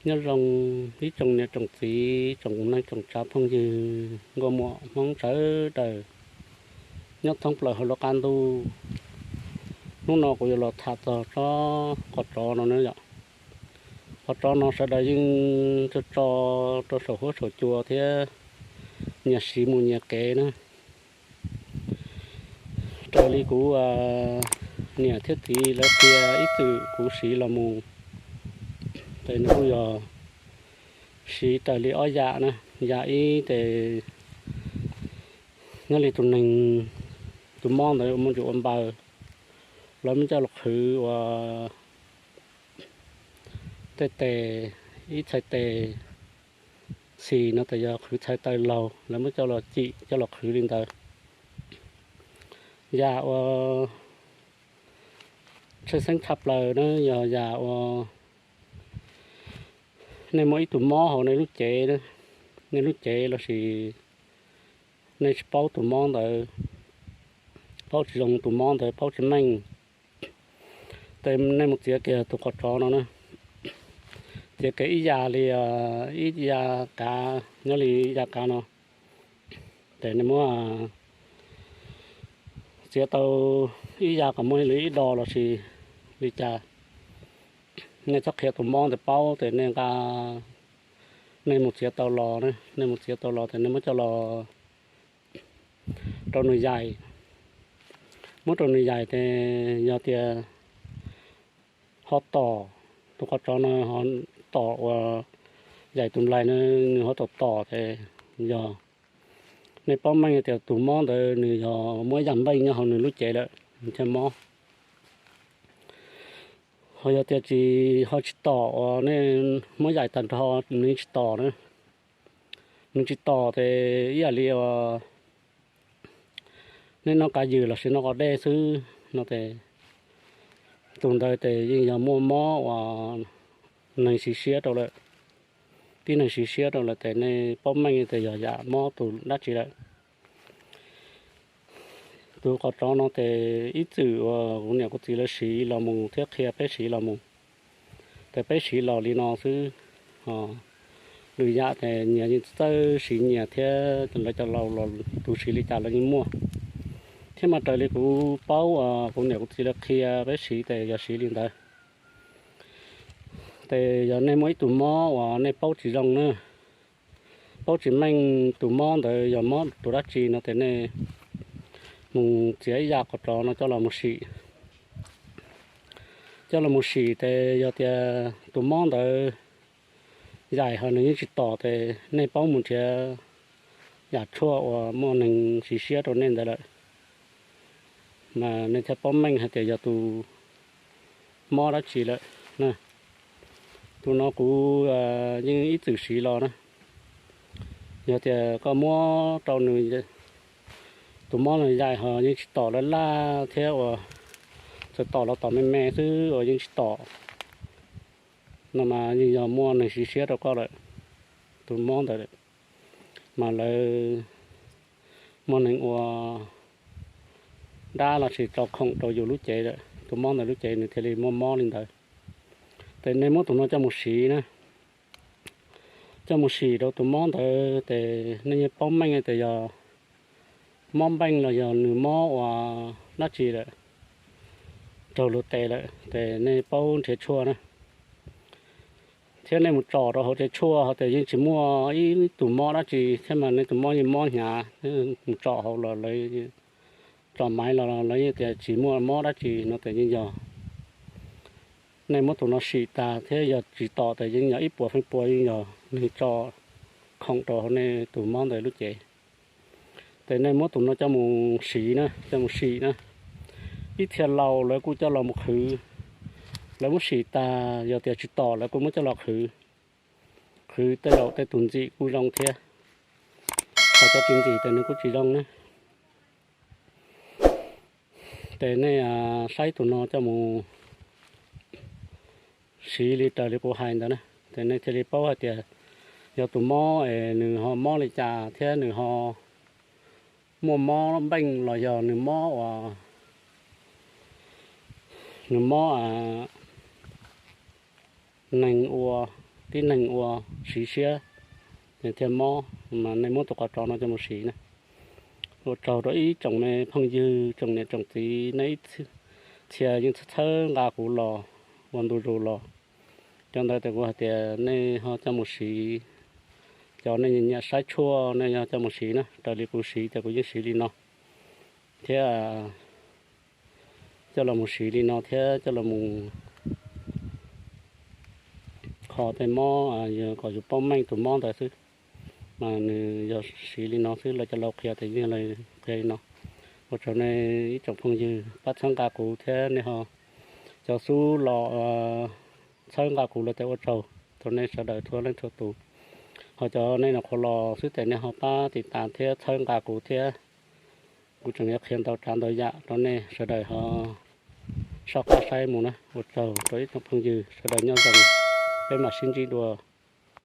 Nyob zoo ib tsoom niam tsoom txiv, tsoom neej tsoom tsav phooj ywg nkauj muam Hmoob sawv daws nyob thoob plaws hauv lub qab ntuj. Hnub no kuv yuav los tham txog tsob qos tsov no na yom. Qos tsov no sawv daws yeej tso tso rau saum huab saum cua thiab nyias siv mus nyias kev na. Raws li kuv niam thiab txiv lawv qhia ib txwm kuv siv los mus, ces nws kuj yog siv raws li ob yam na. Yam ib ces nyob li tus neeg, tus mob ntawd muaj ntsis ua npaws, lawv muab coj los qhwv ua tej tes, ib txhais tes xis no tes yog qhwv txhais taw laug, lawv muab coj los cim coj los qhwv li ntawd. Yam uas tshwj xeeb tshaj plaws na yog yam uas nej muaj ib tug mob hauv nej lub cev, nej lub cev lossis nej tsis paub tus mob ntawd, paub tsis zoo tus mob ntawd, paub tsis meej, ces nej mus txiav kiag tus qos tsov no na. Txiav kiag ib yam li, ib yam kav, nyob li ib yam kav no, ces nej muab txiav tau ib yam kom muaj li ib dos lossis li cas, nej txhob qhia tus mob ntawd paub, ces nej nqa, nej mus txiav tau los, nej mus txiav tau los ces nej muab coj los rau nws yaim. Muab rau nws yaim ces yog tias ho tom, tus qos tsov no ho tom uas yaim tus nplaig no, nws ho tom tom ces yog nej paub meej tias tus mob ntawd nws yog muaj ib yam npeej nyob hauv nws lub cev lawm nws thiaj mob. Ho yog tias tsis, ho tsis tom uas nej muab yaim tag nrho nws tsis tom na, nws tsis tom ces ib yam li uas nej noj qab ywm lossis noj qos dej xwb no ces tus ntawd ces yeej yog muaj mob uas neeg siv siab rau lawm. Tib neeg siv siab rau lawm ces nej paub meej tias yog yam mob tus dab tsi lawm. Tus qos tsov no ces ib txwm uas kuv niam kuv txiv lawv siv los mus thiab qhia peb siv los mus, ces peb siv los li no xwb. Lwm yam ces nyias yeej txawj siv nyias thiab, lawv cov laus los tus siv li cas lawv yeej muaj. Thiab mas raws li kuv paub, kuv niam kuv txiv lawv qhia peb siv ces yog siv li ntawd. Ces yog nej muaj ib tug mob uas nej paub tsis zoo na, paub tsis meej tus mob ntawd yog mob tus dab tsi no ces nej mus txiav ib yam qos tsov no coj los mus sim. Coj los mus sim ces yog tias tus mob ntawd yaim ho nws yeej tsis tom ces nej paub mus nrhiav yam tshuaj uas muaj neeg siv siab rau nej ntawd lawm, mas nej thiaj paub meej hais tias yog tus mob dab tsi lawm. Tus no kuv yeej ib txwm siv los na. Yog tias koj muab rau nws, tus mob no yaim ho yeej tsis tom laj laj thiab uas txawm tom los tom me me xwb uas yeej tsis tom no mas yeej yog muaj neeg siv siab rau koj lawm. Tus mob ntawd mas lawv muaj neeg ua dab lossis tso khoom rau yus lub cev lawm, tus mob ntawd lub cev nws thiaj li muaj mob li ntawd. Ces nej muab tus no coj mus siv na, coj mus sim rau tus mob ntawd ces nej yeej paub meej tias yog mob npeej los yog nws mob uas dab tsi lawm, raug luag tes lawm ces nej paub nrhiav tshuaj na. Thiab nej mus tsom rau hauv tsev tshuaj ho tias yeej tsis muaj ib tug mob dab tsi thiab mas nej tus mob yeej mob hnyav, mus tsom hauv los lawv tsom maiv los lawv yeej tias tsis muaj mob dab tsi no ces yeej yog nej muab tus no sim tag thiab yog tsis tom ces yeej yog ib puas feem pua yeej yog neeg tso khoom rau hauv nej tus mob ntawd lub cev. Ces nej muab tus no coj mus siv na, coj mus sim na. Ib txhia laus lawv kuj coj los mus qhwv, lawv muab sim tag yog tias tsis tom lawv kuj muab coj los qhwv. Qhwv tej zaum tej tus ntxim kuj zoo thiab, ho cov tsis ntxim ces nws kuj tsis zoo na. Ces nej saib tus no coj mus siv li raws li kuv hais ntawd na, ces nej thiaj li paub hais tias yog tus mob es nws ho mob li cas thiab nws ho muaj mob npeej los yog nws mob uas, nws mob neeg ua tib neeg ua siv siab, nws thiaj mob, mas nej muab tus qov tsov no coj mus siv na. Ua tsaug rau ib tsoom me phooj ywg, tsoom niam tsoom txiv, nej ib txhia yeej txhawb nqa kuv los ua ntu zus los. Cov ntawd ces kuv hais tias nej ho coj mus siv, cov nej nyiam saib tshuaj nej ho coj mus siv na, raws li kuv siv ces kuv yeej siv li no thiab, coj los mus siv li no thiab coj los mus kho tej mob kom yus paub meej tus mob ntawd xwb. Mas nws yog siv li no xwb, lawv cov laus qhia ces yeej qhia li no. Ua tsaug nej ib tsoom phooj ywg pab txhawb nqa kuv thiab nej ho, cov xub los txhawb nqa kuv los ces ua tsaug rau nej sawv daws txhua leej txhua tus. Ho cov nej nyuam qhuav los xwb ces nej ho pab tiv tas thiab txhawb nqa kuv thiab, kuv tseem yuav qhia ntau tsav ntau yam rau nej sawv daws ho soj qab saib mus na. Ua tsaug rau ib tsoom phooj ywg, sawv daws nyob zoo, peb mam sib ntsib dua.